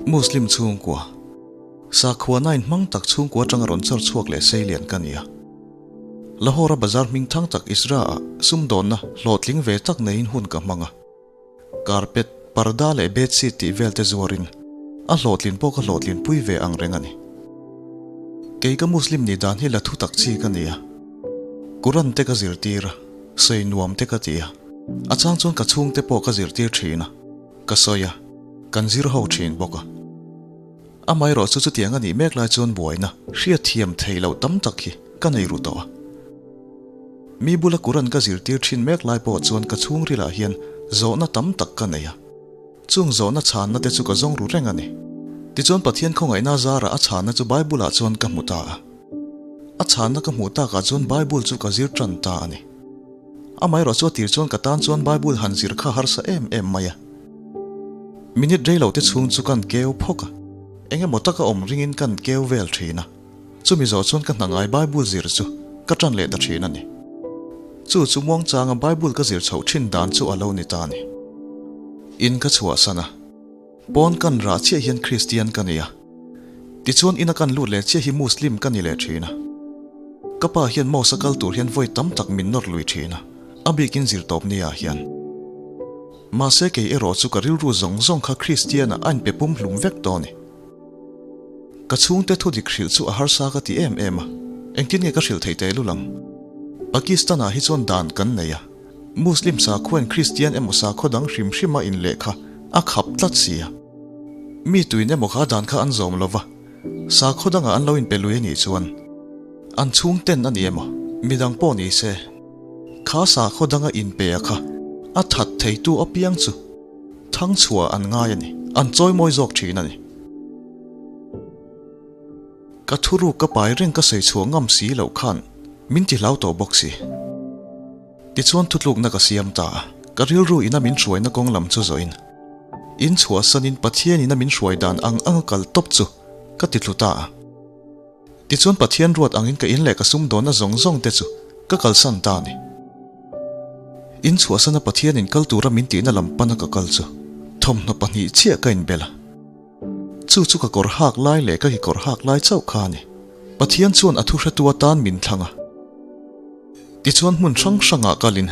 Muslim chhungkua, sakhua in hmang tak chhungkua atanga rawn char chhuak leh seilian ka ni a. Lahore-a bazar hming thang tak Isra-ah sumdawnna hlawhtling ve tak neiin hun ka hmang a. Carpet, parda leh bedsheet tih vel te zuarin a hlawhtlin pawh ka hlawhtlin pui ve ang reng a ni. Kei ka Muslim nih dan hi la thu tak chi ka ni a. Quran te ka zirtir a, sawi nuam te ka ti a. A chang chuan ka chhungte pawh ka zirtir thin a, ka sawi a, kan zir ho thin bawk a. Amaherawh chu chutiang a nih mek lai chuan buaina hriatthiam theih loh tam tak hi ka nei ru tawh a. Mi bula Quran ka zirtir thin mek lai pawh chuan ka chhungrilah hian zawhna tam tak ka nei a. Chung zawhna chhanna te chu ka zawng ru reng a ni. Tichuan Pathian khawngaihna zarah a chhanna chu Bible-ah chuan ka hmu ta a. A chhanna ka hmuh takah chuan Bible chu ka zir tan ta a ni. Amaherawh chu a tir chuan ka tan chuan Bible han zir kha harsa em em mai a. Minute rei lo te chhung chu kan keu phawk a, eng emaw taka awm ringin kan keu vel thin a. Chumi zawh chuan ka hna ngai Bible zir chu ka tan leh ta thin a ni. Chu chu muangchanga Bible ka zir chhoh thin dan chu a lo ni ta a ni. In ka chhuahsan a, pawn kan rah chiah hian Kristian ka ni a. Tichuan ina kan lut leh chiah hi Muslim ka ni leh thin a. Ka pa hian mosque a kal tur hian vawi tam tak min nawr lui thin a, a bikin zirtawp ni ah hian. Mahse kei erawh chu ka rilru zawng zawng kha Kristian-ah a inpe pum hlum vek tawh a ni. Ka chhungte thu dik hrilh chu a harsa ka ti em em a, engtin nge ka hrilh theih teh lul ang? Pakistan-ah hi chuan dan kan nei a, Muslim sakhuain Kristian emaw sakhaw dang hrim hrima inlehkha a khap tlat si a. Mi tuin emaw kha dan kha an zawm lo va, sakhaw dangah an lo inpe lui a nih chuan an chhungten a ni emaw midang pawh ni se, kha sakhaw danga inpe a kha a that theitu apiang chu thang chhuah an ngai a ni, an chawimawi zawk thin a ni. Ka thuruk ka pai reng ka sawi chhuah ngam si loh khan min ti hlau tawh bawk si. Tichuan thutlukna ka siam ta a, ka rilru ina min hruaina kawng lam chu zawhin in chhuahsanin Pathian ina min hruai dan ang anga kal tawp chu ka ti thlu ta a. Tichuan Pathian ruat angin ka in leh ka sumdawnna zawng zawng te chu ka kalsan ta a ni. In chhuahsana Pathian in kal tura min tihna lam pana ka kal chu thawmhnaw pahnih chiah ka inbel a. Chu chu ka kawr hak lai leh ka kekawr hak lai chauh kha a ni. Pathian chuan a thuhretu atan min thlang a. Tichuan hmun hrang hrangah kalin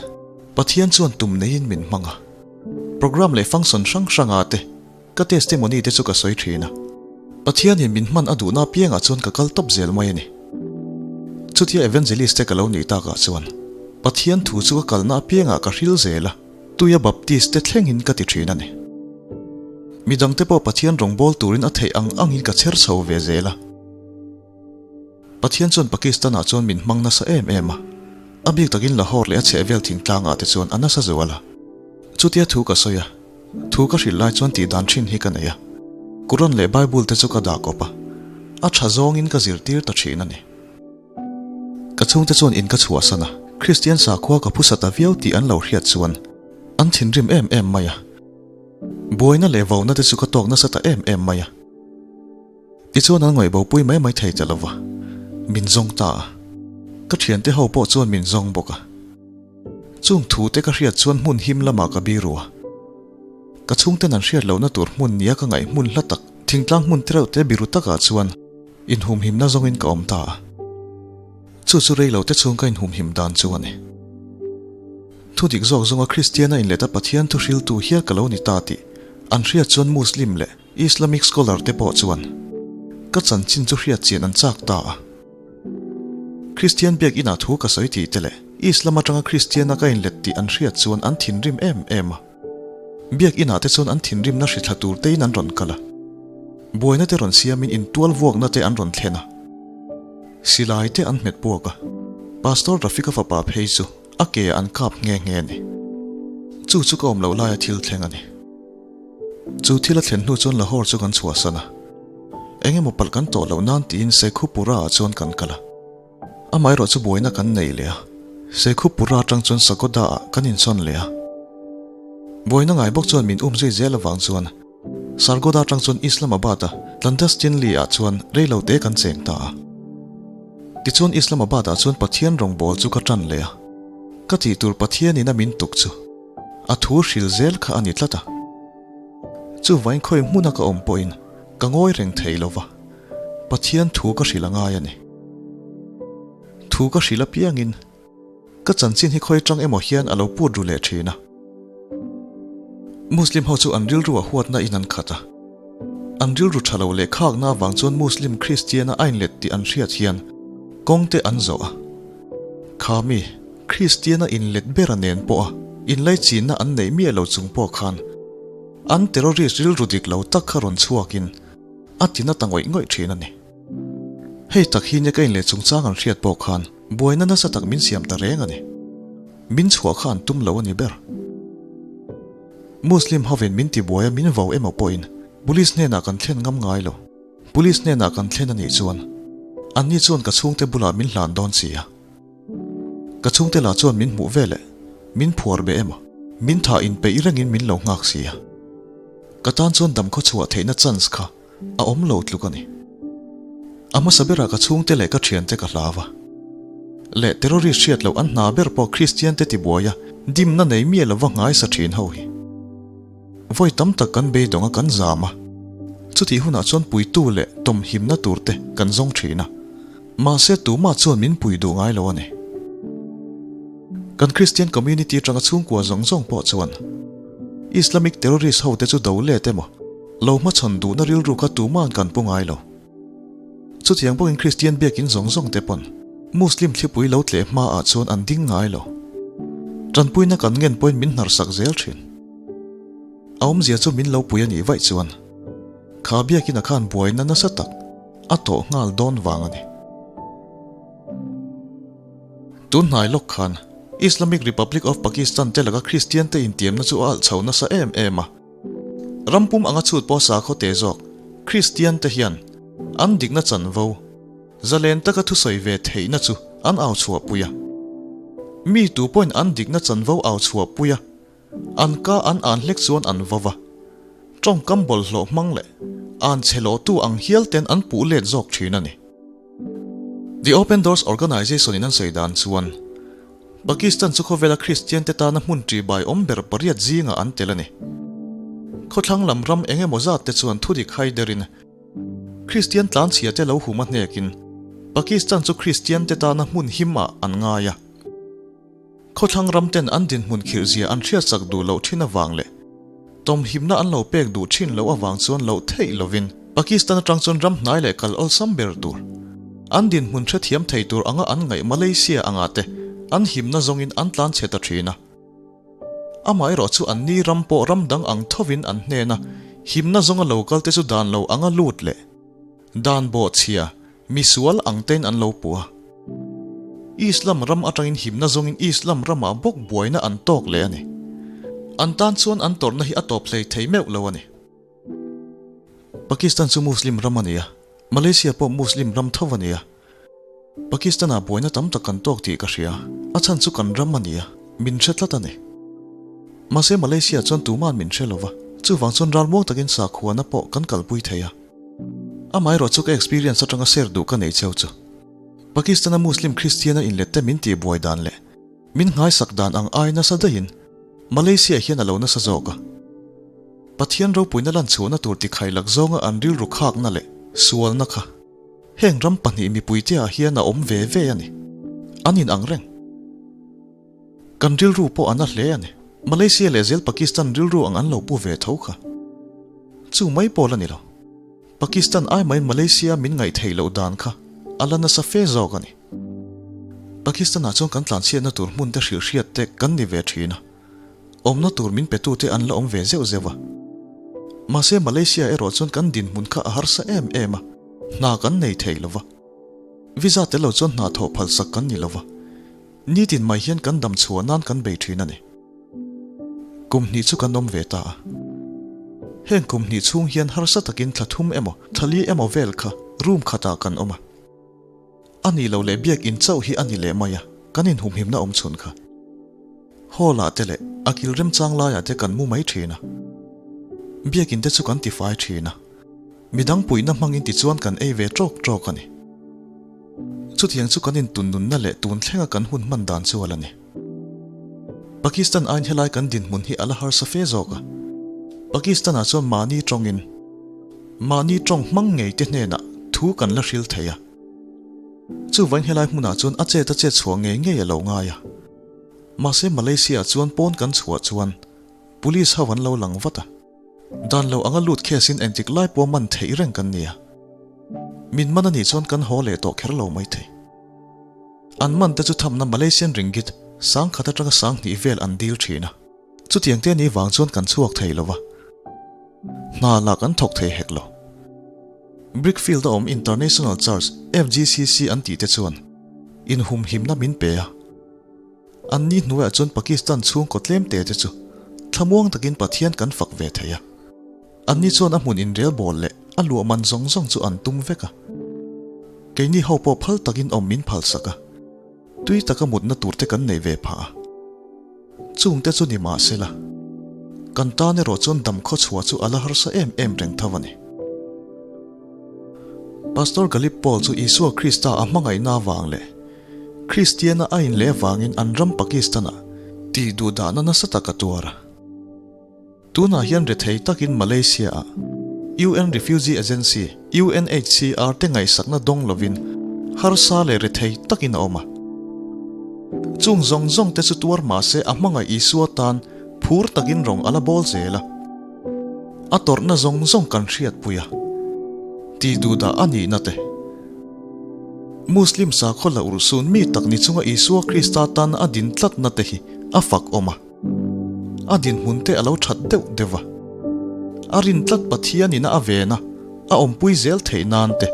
Pathian chuan tum neiin min hmang a. Programme leh function hrang hrangah te ka testimony te chu ka sawi thin a. Pathianin min hman a duhna apiangah chuan ka kal tawp zel mai a ni. Chutia evangelist te ka lo nih takah chuan Pathian thu chu ka kalna apiangah ka hril zel a. Tuia Baptist te thlengin ka ti thin a ni. Midangte pawh Pathian rawngbâwl turin a theih ang angin ka chher chho ve zel a. Pathian chuan Pakistan-ah chuan min hmang nasa em em a, a bik takin Lahore leh a chhehvel thingtlangah te chuan a nasa zual a. Chutia thu ka sawi a, thu ka hrilh lai chuan tihdan thin hi ka nei a. Quran leh Bible te chu ka dah kawp a, a tha zawngin ka zirtir ta thin a ni. Ka chhungte chuan in ka chhuahsan a, Kristian sakhua ka phusa ta viau tih an lo hriat chuan an thinrim em em mai a. Buaina leh vauna te chu ka tawk nasa ta em em mai a. Tichuan an ngaihbopui mai mai thei ta lova, min zawng ta a. Ka thiante ho pawh chuan min zawng bawk a. Chung thu te ka hriat chuan hmun him lamah ka biru a. Ka chhungten an hriat lohna tur hmun nia ka ngaih hmun hla tak, thingtlang hmun tereuh te biru takah chuan inhumhimna zawngin ka awm ta a. Chu chu rei lo te chhung ka inhumhim dan chu a ni. Thu dik zawk zawnga Kristiana inleta Pathian thu hriltu hial ka lo ni ta tih an hriat chuan Muslim leh Islamic scholar te pawh chuan ka chanchin chu hriat chian an chak ta a. Kristian biak inah thu ka sawi tih te leh Islam atanga Kristiana ka inlet tih an hriat chuan an thinrim em em a. Biak inah te chuan an thinrimna hri thla tur tein an rawn kal a. Buaina te rawn siamin intual vuakna te an rawn thlen a. Silai te an hmet puak a. Pastor Rafika fapa phei chu a ke ah an kap nghe nghe a ni. Chu chu ka awm loh laia thil thleng a ni. Chu thil a thlen hnu chuan Lahore chu kan chhuahsan a. Eng emaw palh kan tawh loh nan tiin Sheikhupura ah chuan kan kal a. Amaherawh chu buaina kan nei leh a. Sheikhupura atang chuan Sagoda ah kan insawn leh a. Buaina ngai bawk chuan min um zui zel avang chuan Sargodha atang chuan Islamabad a clandestinely ah chuan reilo te kan cheng ta a. Tichuan Islamabad ah chuan Pathian rawngbawl chu ka tan leh a. Ka tih tur Pathian in a min tuk chu a thu hril zel kha a ni tlat a. Chuvain khawi hmuna ka awm pawhin. Ka ngawi reng thei lo va, Pathian thu ka hrilh a ngai a ni. Thu ka hrilh apiangin ka chanchin hi khawi atang emaw hian a lo put ru leh thin a. Muslim ho chu an rilru a huatna in an khat a. An rilru tha lo leh khakna avang chuan Muslim Kristian a inlet tih an hriat hian kawng te an zawh a. Kha mi Kristian a inlet bera nen pawha inlaichinna an neih miah lo chung pawh khan an terrorist rilru dik lo tak kha rawn chhuakin a ti na ta ngawih ngawih thin a ni. Hei tak hi nia ka inleh chungchang an hriat pawh khan buaina nasa tak min siam ta reng a ni. Min chhuah kha an tum lo a ni ber. Muslim hovin min tibuai a min vau emaw pawhin Police hnenah kan thlen ngam ngai lo. Police hnenah kan thlen a nih chuan anni chuan ka chhungte bulah min hlan dawn si a. Ka chhungte lah chuan min hmuh veleh min phuar be emaw min thah inpeih rengin min lo nghak si a. Ka tan chuan damkhaw chhuah theihna chance kha a awm lo tluk a ni. A hmasa berah ka chhungte leh ka thiante ka hlau a. Leh terrorist hriat loh an hna ber pawh Kristian te tibuai a dimna nei miah lova nghaisa thin ho hi. Vawi tam tak kan beidawng a kan zam a. Chutih hunah chuan puitu leh tawmhimna tur te kan zawng thin a. Mahse tumah chuan min pui duh ngai lo a ni. Kan Kristian community atanga chhungkua zawng zawng pawh chuan Islamic terrorist ho te chu do let emaw lo hmachhawn duhna rilru kha tuma'n kan pu ngai lo. Chutiang bawkin Kristian biakin zawng zawng te pawn Muslim thlipui lo tleh hmaah chuan an ding ngai lo. Tanpuina kan ngen pawhin min hnarsak zel thin. A awmzia chu min lo pui a nih vaih chuan kha biakin a khan buaina nasa tak a tawh nghal dawn vang a ni. Tun hnai lawk khan Islamic Republic of Pakistan te laka Kristian te intiamna chu a alh chho nasa em em a. Ram pum anga chhut pawh sakhaw te zawk Kristian te hian an dikna chanvo zalen taka thusawi ve theihna chu an au chhuahpui a. Mi tu pawhin an dikna chanvo au chhuahpui a, an ka an an hlek chuan an vo va. Tawngkam bawlhhlawh hmang leh an chhe lawhtu ang hial ten an puh let zawk thin a ni. The Open Doors Organization in an sawi dan chuan Pakistan chu khawvela Kristian te tana hmun ṭihbai awm ber pariat zingah an tel a ni. Khawthlang lam ram eng emaw zat te chuan thudik hai derin Kristian tlanchhia te lo hum a hnekin Pakistan chu Kristian te tana hmun him ah an ngai a. Khawthlang ram ten an dinhmun khirhzia an hriatsak duh loh thin avang leh tawmhimna an lo pek duh thin loh avang chuan loh theih lovin Pakistan atang chuan ram hnai leh kal awlsam ber tur an dinhmun hrethiam thei tur anga an ngaih Malaysia anga te an himna zawngin an tlan chhe ta thin a. Amaherawh chu anni ram pawh ram dang ang thovin an hnena himna zawnga lo kal te chu dan lo anga lut leh dan bawhchhia Misual ang tein an lo puh a. Islam ram atangin himna zawngin Islam ramah bawk buaina an tawk leh a ni. An tan chuan an tawrhna hi a tawp hlei thei meuh lo a ni. Pakistan chu Muslim ram a ni a, Malaysia pawh Muslim ram tho a ni a. Pakistan-ah buaina tam tak kan tawk tih ka hria, a chhan chu kan ram a ni a, min hre tlat a ni. Mahse Malaysia chuan tuma'n min hre lo va, chuvang chuan ralmuang takin sakhuana pawh kan kalpui thei a. Amaherawh chu ka experience atanga share duh ka nei cheu chu. Pakistan-a Muslim Christian-a inlet te min tih buai dan leh min nghaisak dan ang ai nasa daihin Malaysia hian a lo nasa zawk a. Pathian ropuina lan chhuahna tur tikhai lak zawnga an rilru khakna leh sualna kha heng ram pahnih mipuite ah hian a awm ve ve a ni. An in ang reng. Kan rilru pawh a na hle a ni. Malaysia leh zel Pakistan rilru ang an lo pu ve tho kha. Chu mai pawh la ni lo. Pakistan ai maiin Malaysia min ngaih theih loh dan kha a la nasa fe zawk a ni. Pakistan ah chuan kan tlanchhiatna tur hmun te hrilh hriat te kan ni ve thin a. Awmna tur min pe tu te an la awm ve zeuh zeuh a. Mahse Malaysia erawh chuan kan dinhmun kha a harsa em em a, hna kan nei thei lo va. Visa tel lo chuan hna thawh phalsak kan ni lo va. Nitin mai hian kan dam chhuah nan kan bei thin a ni. Kum hnih chu kan awm ve ta a. Heng kum hnih chhung hian harsa takin thla thum emaw thali emaw vel kha room khatah kan awm a. A nih loh leh biak in chauh hi a ni leh mai a, kan inhumhimna awm chhun kha. Hall ah te leh a kil remchang laiah te kan mu mai thin a. Biak in te chu kan tifai thin a. Midang puihna hmangin tichuan kan ei ve tawk tawk a ni. Chutiang chu kan intunnunna leh tun thlenga kan hun hman dan chu a la ni. Pakistan aiin helai kan dinhmun hi a la harsa fe zawk a. Pakistan-ah chuan mahni tawngin. Mahni tawng hmang ngei te hnenah thu kan la hril thei a. Chuvain helai hmunah chuan a chet a chet chhuah ngei ngei a lo ngai a. Mahse Malaysia ah chuan pawn kan chhuah chuan Police ho an lo lang vat a. Dan lo anga lut case in engtik lai pawh man theih reng kan nia. Min man a nih chuan kan haw leh tawh kher lo maithei. An man te chu thamna Malaysian ringgit 10,000 atanga 2000 vel an dil thin a. Chutiang te ni vang chuan kan chhuak thei lo va, hna lah kan thawk thei hek lo. Brickfield a awm International Church, FGCC an tih te chuan inhumhimna min pe a. An ni hnuaiah chuan Pakistan chhungkaw tlem te te chu thlamuang takin Pathian kan fak ve thei a. An ni chuan a hmun inrelbawl leh a luah man zawng zawng chu an tum vek a. Keini ho pawh phal takin awm min phalsak a. Tui taka mutna tur te kan nei ve phah a. Chungte chu ni mah sela, kan tan erawh chuan dam khawchhuah chu a la harsa em em reng tho a ni. Pastor Galip Paul chu Isua Krista a hmangaihna avang leh Kristiana a inleh avangin an ram Pakistan-ah tih duhdahna nasa tak a tuar a. Tunah hian rethei takin Malaysia-ah UN Refugee Agency, UNHCR, te ngaihsakna dawng lovin harsa leh rethei takin a awm a. Chung zawng zawng te chu tuar mahse a hmangaih Isua tan phur takin rawng a la bawl zel a. A tawrhna zawng zawng kan hriatpui a, tih duhdah a nihna te. Muslim sakhaw la urhsun mi tak ni chunga Isua Krista tan a din tlatna te hi a fak awm a. A dinhmun te a lo that deuh deuh a. A rin tlat Pathianin a ven a, a awmpui zel theih nan te,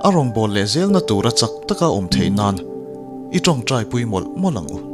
a rawngbâwl leh zelna tura chak taka awm theih nan i tawngtaipui mawlh mawlh ang u.